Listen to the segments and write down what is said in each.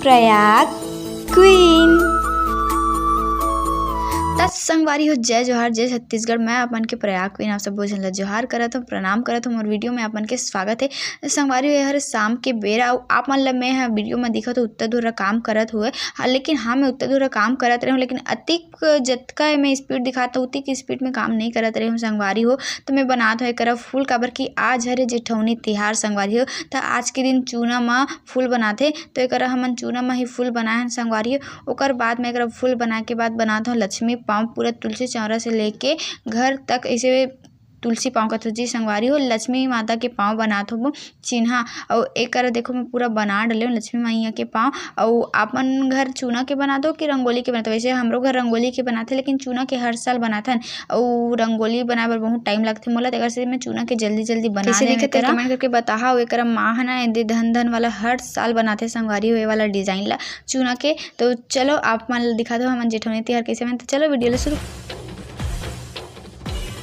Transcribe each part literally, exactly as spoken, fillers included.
Prayag queen. त संगवारी हो, जय जोहार, जय छत्तीसगढ़। मैं अपन के प्रयाग क्वीन आप सबो झन ला जोहार करत हूँ, प्रणाम करत हूँ। मोर वीडियो में अपन के स्वागत है। संगवारी हो, ये हर शाम के बेरा, अउ आप मन ला मैं ह वीडियो में दिखत हूँ, उत्तर धुर्रा काम करत हुए। हाँ, लेकिन हाँ, मैं उत्तर धुर्रा काम करत रहे हूँ, लेकिन अतिक जतका मैं स्पीड दिखात हूँ, उतिक स्पीड में काम नहीं करत रहे हूँ संगवारी हो। तो मैं बनात हूँ एकरा फूल, काबर कि आज हरे जेठौनी तिहार संगवारी हो। त आज के दिन चूना म फूल बनाथे, तो एकरा हमन चूना म ही फूल बनाए हन संगवारी हो। ओकर बाद में एकरा फूल बनाए के बाद बनात हूँ लक्ष्मी पाँव, पूरा तुलसी चौरा से लेके घर तक ऐसे तुलसी पाँव कथो जी संगवारी हो, लक्ष्मी माता के पाँव बनात होबो चिन्हा। अउ एकरा देखो, मैं पूरा बना डले हूँ लक्ष्मी मैया के पाँव। अउ अपन घर चूना के बनात हो कि रंगोली के बनात हो? वैसे हमरो घर रंगोली के बनाथे, लेकिन चूना के हर साल बनाथन। अउ रंगोली बनाए बर बहुत टाइम लगथे मोला, तेकर से मैं चूना के जल्दी जल्दी बना कैसे देंव दिखत हे, एकरा। कमेंट करके बताहा। अउ एकरा माँ ह ना, एदे धन धन वाला हर साल बनाथे संगवारी हो, ये वाला डिजाइन ला चूना के। तो चलो, आप मन ल दिखा दो हमन जेठौनी तिहार कैसे मन। तो चलो, वीडियो ले शुरू।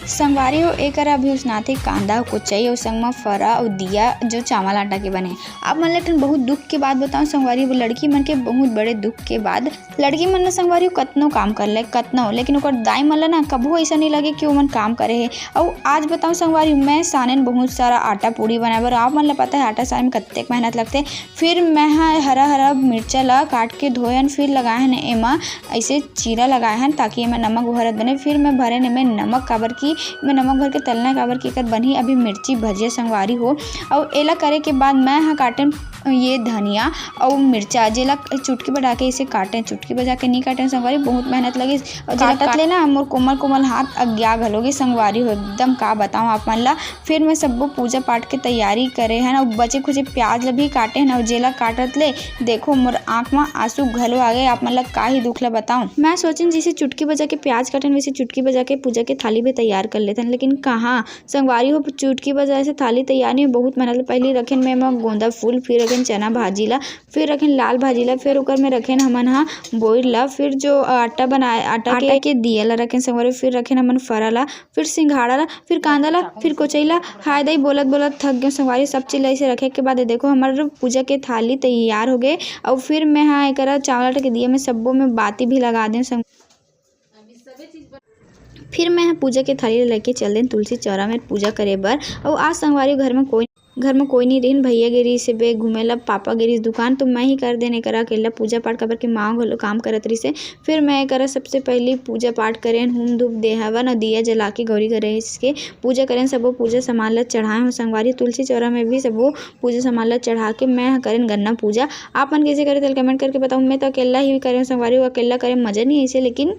संगवारी हो, एकर अभी उसनाथे कांदा, कोचई अउ संग म फरा अउ दिया, जो चावल आटा के बने। आप मन ल एक ठन बहुत दुख के बात बताऊं संगवारी हो, लड़की मन के बहुत बड़े दुख के बाद। लड़की मन ल संगवारी हो कतनो काम कर ले, कतनो, लेकिन ओकर दाई मन ल ना कभू ऐसा नहीं लगे कि ओमन काम करे हे। अउ आज बताऊं संगवारी हो, मैं सानेन बहुत सारा आटा पूड़ी बनाए बर। आप मन ल पता है आटा साने में कतेक मेहनत लगथे। फिर मैं ह हरा हरा मिर्चा ला काट के धोए हन, फिर लगाए हन एमा ऐसे चीरा लगाए हन, ताकि एमा नमक भरत बने। फिर मैं भरे हन एमे नमक, काबर कि मैं नमक भर के तलना है, काबर कि एकर बनही अभी मिर्ची भजिया संगवारी हो। अउ एला करे के बाद मैं ह काटेन ये धनिया अउ मिर्चा, जेला चुटकी बजा के इसे काटेन, चुटकी बजा के नहीं काटेन संगवारी, बहुत मेहनत लगिस। अउ जेला काटत ले ना मोर कोमल कोमल हाथ अगिया घलो गे संगवारी हो, एकदम का बताऊं आप मन ला। फिर मैं सब्बो पूजा पाठ के तैयारी करे हन अउ बचे खुचे प्याज ल भी काटे हन अउ जेला काटत ले देखो मोर आंख म आंसू घलो आ गए। आप मन ल का ही दुख ल बताऊं। मैं सोचेन जैसे चुटकी बजा के प्याज काटन वैसे चुटकी बजा के पूजा के थाली भी तैयार कर लेथन, लेकिन कहाँ संगवारी हो, चुटकी बजा से थाली तैयार नहीं। बहुत मेहनत ल पहली रखेन मैं एमा गोंदा फूल, फिर रखेन चना भाजी ला, फिर रखेन लाल भाजी ला, फिर ओकर में रखेन हमन हा बोइर ला, फिर जो आटा बनाए, आटा के, आटा के दिया ला रखेन संगवारी, फिर रखेन हमन फरा ला, फिर सिंघाड़ा ला, फिर कांदा ला, फिर कोचई ला। हाय दई, बोलत बोलत थक गेंव संगवारी। सब चीज ला ऐसे रखे के बाद ये देखो हमर पूजा के थाली तैयार हो गए। अउ फिर मैं हा एकरा चावल आटा के दिया में सब्बो में बाती भी लगा देंव संग। फिर मैं हा पूजा के थाली ला लेके चल देंव तुलसी चौरा में पूजा करे बर। अउ आज संगवारी घर में कोई घर में कोई नहीं रहिन, भैया गे रिहिस हे बे घूमे ला, पापा गे रिहिस दुकान, तो मैं ही कर देन एकरा अकेला पूजा पाठ, काबर के माँ घलो काम करत रिहिस हे। फिर मैं एकरा सबसे पहली पूजा पाठ करेन, हूम धूप दे हवन अउ दिया जला के गौरी गणेश के पूजा करेन, सबो पूजा सामान ला चढ़ाए हूँ संगवारी। तुलसी चौरा में भी सबो पूजा सामान ला चढ़ा के मैं ह करेन गन्ना पूजा। आप मन कैसे करे तेल कमेंट करके बताओ। मैं तो अकेला ही करेन संगवारी, वो अकेला करे मजा नहीं ऐसे, लेकिन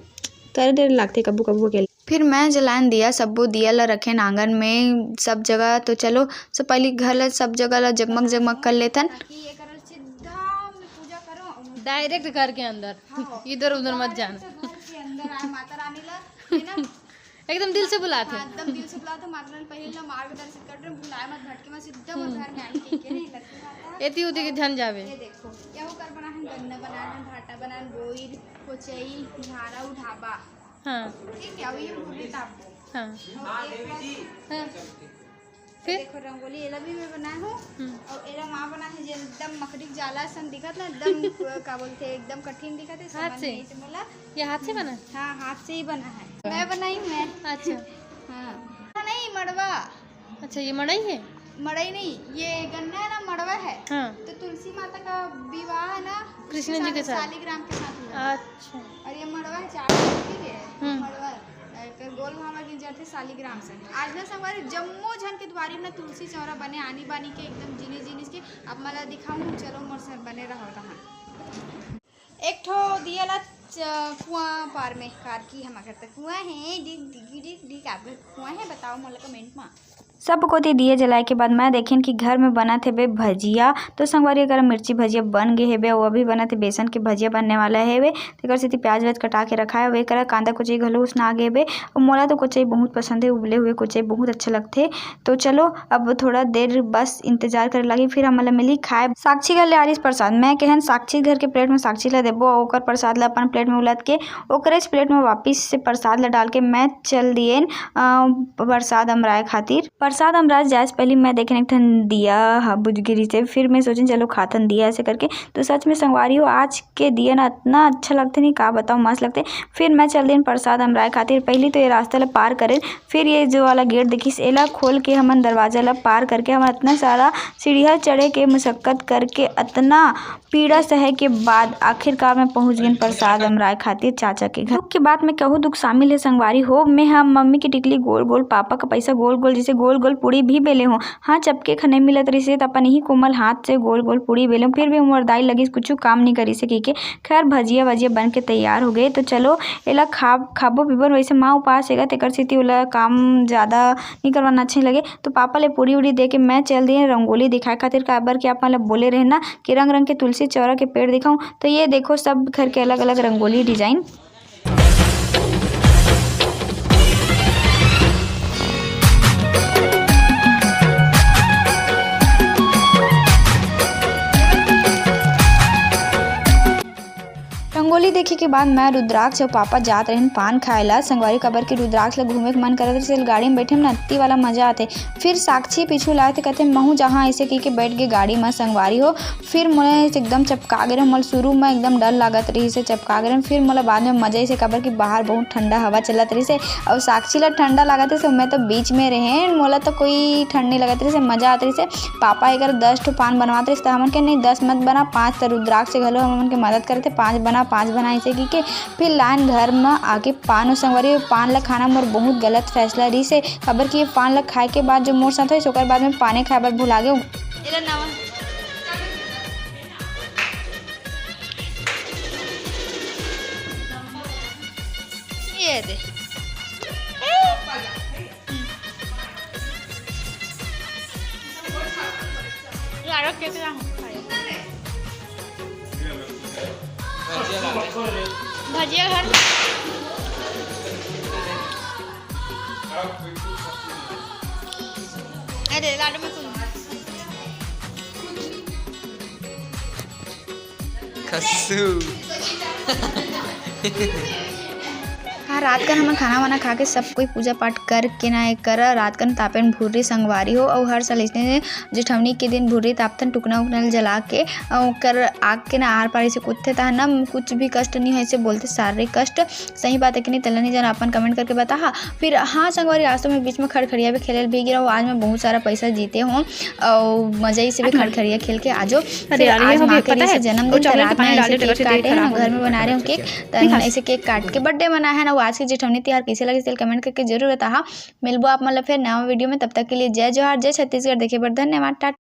करे डर लागथे कभू कभू अकेला। फिर मैं जलायन दिया, सब्बो दिया ला रखेन आंगन में सब जगह। तो चलो, सब पहली घर ला, सब जगह ला जगमग जगमग कर लेथन। ताकि ये करल सीधा में पूजा करो और डायरेक्ट घर के अंदर। हाँ। इधर उधर मत जाना। डायरेक्ट घर के अंदर आए, माता रानी ला, है ना? एकदम दिल से बुलाते। हाँ, एकदम दिल से बुलाते। माता रानी पहले ला मार्गदर्शन कर रहे, भुलाए मत, भटके मत, सीधा वो घर में आई के, के नहीं लक्ष्मी माता। एती उती के झन जावे। ये देखो, क्या वो कर बना है, गन्ना बना है, भाटा बना है, बोइर, कोचई, झारा, उठाबा। हाँ। ठीक है, अब ये मुरली ताप दो। हाँ। और एक बार हाँ। फिर? देखो, रंगोली एला भी मैं बनाए हूँ। हम्म। और एला माँ बना है, जे एकदम मकड़ी के जाला सन दिखत ना, एकदम, का बोलते हैं, एकदम कठिन दिखत है, हाथ समझ से? नहीं से मोला। ये हाथ से बना? हाँ, हाथ से ही बना है। मैं बनाई हूँ मैं। अच्छा। हाँ। नहीं, मड़वा। अच्छा, ये मड़ई है? मड़ई नहीं, ये गन्ना है ना, मड़वा है। हाँ। तो तुलसी माता का विवाह है ना, कृष्ण जी के साथ। शालिग्राम के साथ हुआ। अच्छा। और ये मड़वा है, चार फुट की है। हम्म। मड़वा, एक गोल भांवर गिंजर थे शालिग्राम से। आज ना संगवारी जम्मो झन के दुआरी में ना तुलसी चौरा बने, आनी बानी के एकदम जिनिस जिनिस के। अब मैं ला दिखाऊं, चलो मोर से बने रहो तहाँ। एक ठो दिया ला च-, कुआं पार में, कार की हमार घर तक कुआं है, डिग डिगी डिग डिग, आप घर कुआं है, बताओ मोला कमेंट मा। सब कोती दिया जलाए के बाद मैं देखेन कि घर में बनत हेबे भजिया। तो संगवारी, एकरा मिर्ची भजिया बन गे हेबे, अउ अभी बनत हे, बेसन के भजिया बनने वाला हेबे। तेकर सेती प्याज व्याज कटा के रखा है, अउ एकरा कांदा कुचई घलो उसना गे हेबे। अउ मोला तो कुचई बहुत पसंद है, उबले हुए कुचई बहुत अच्छा लगथे। तो चलो, अब थोड़ा देर बस इंतजार करे लागी, फिर हमन ला मिली खाए। साक्षी घर ले आ रहीस प्रसाद, मैं कहन साक्षी घर के प्लेट में साक्षी ला देबो, अउ ओकर प्रसाद ला अपन प्लेट में उलद के ओकरेच प्लेट में वापिस से प्रसाद ला डाल के मैं चल दिएन, अ, प्रसाद अमराए खातिर। प्रसाद अमराय जाए से पहले मैं देखेन एक ठन दिया ह बुझ गे रिहिसे, फिर मैं सोचेन चलो खाथन दिया ऐसे करके। तो सच में संगवारी हो, आज के दिया ना इतना अच्छा लगथे, नहीं का बताओ, मस्त लगथे। फिर मैं चल देन प्रसाद अमराय खातिर। पहली तो ये रास्ता ला पार करेन, फिर ये जो वाला गेट देखिस, एला खोल के हमन दरवाजा ला पार करके हमन इतना सारा सीढ़िया चढ़े के मुशक्कत करके इतना पीड़ा सहे के बाद आखिरकार मैं पहुंच गेन प्रसाद अमराय खातिर चाचा के घर। दुख के बात मैं कहूँ, दुख शामिल है संगवारी हो। मैं हम मम्मी की टिकली गोल गोल, पापा का पैसा गोल गोल, जैसे गोल गोल पूड़ी भी बेले हो। हाँ, चपके ख नहीं मिलत रहिसे त अपन यही कोमल हाथ से गोल गोल पूड़ी बेले हो। फिर भी मोर दाई लगिस कुछ काम नहीं करिसे कहिके। खैर, भजिया वजिया बन के तैयार हो गए। तो चलो, एला खा खाबो पीबो। वैसे माँ उपास हेगा, तेकर सेती ओला काम ज़्यादा नहीं करवाना अच्छा नहीं लगे। तो पापा ले पूड़ी उड़ी दे के मैं चल दिए रंगोली दिखाए खातिर, काबर कि आप मन ल बोले रहे ना कि रंग रंग के तुलसी चौरा के पेड़ दिखाऊं। तो ये देखो, सब घर के अलग अलग रंगोली डिजाइन। रंगोली देखे के बाद मैं, रुद्राक्ष अउ पापा जात रहेन पान खाए ला संगवारी, काबर कि रुद्राक्ष ला घूमे के मन करत रहिस, गाड़ी में बैठे में ना अत्ती वाला मजा आथे। फिर साक्षी पीछू लाए थे, कहते, "महू जहाँ," ऐसे कह के बैठ गए गाड़ी में संगवारी हो। फिर मोला एकदम चपका गे रहे, मोला शुरू में एकदम डर लागत रहिस हे, चपका गे रहे। फिर मोला बाद में मजा आइस हे, काबर कि बाहर बहुत ठंडा हवा चलत रहिस हे, अउ साक्षी ला ठंडा लागत रहिस हे, मैं तो बीच में रहेन, मोला तो कोई ठंड नहीं लगत रहिस हे, मजा आत रहिस हे। पापा एकर दस ठो पान बनवात रहिस, त हमन के, "नहीं, दस मत बना, पाँच।" त रुद्राक्ष घलो हमन के मदद करते, "पाँच बना, पाँच बना," ऐसे कह के। फिर लाइन घर म आके पान ओ संगवारी, पान ला खाना मोर बहुत गलत फैसला रहिस हे, काबर कि ये पान ला खाए के बाद जो मोर साथ होइस, ओकर बाद में पाने खाए बर भुला गेंव। एला नवा ये दे। लाडो के तो हम खाए। भजिया घर। अरे, लाडो में कुछ खस्सू। हाँ, रात कन हमन खाना वाना खा के सब कोई पूजा पाठ करके ना, एक कर रात कन तापेन भुर्री संगवारी हो। अउ हर साल इसने जेठवनी के दिन भुर्री तापथन, टुकना उकना ल जला के, अउ ओकर आग के ना आर पार इसे कुदथे, तहा ना कुछ भी कष्ट नहीं हो, इसे बोलथे शारीरिक कष्ट। सही बात है कि नहीं, तेला नहीं जाना, अपन comment करके बताहा। फिर हाँ संगवारी, आज तो मैं बीच में खड़खड़िया भी खेले भी गिरा हूँ। आज मैं बहुत सारा पैसा जीते हूँ और मजा इसे भी खड़खड़िया खेल के आजो। अरे फिर यार, ये आज हम माँ के पता है, जन्मदिन, तो रात में ऐसे केक काटे हैं, घर में बना रहे हूँ केक। तन ऐसे केक काट के बर्थडे मनाए हे ना। वो आज के जेठवनी तिहार कैसे लगे, तेल comment करके जरूर बताहा। मिलबो आप मन ला फिर नवा वीडियो में, तब तक के लिए जय जोहार, जय छत्तीसगढ़। देखे बर धन्यवाद, टाटा।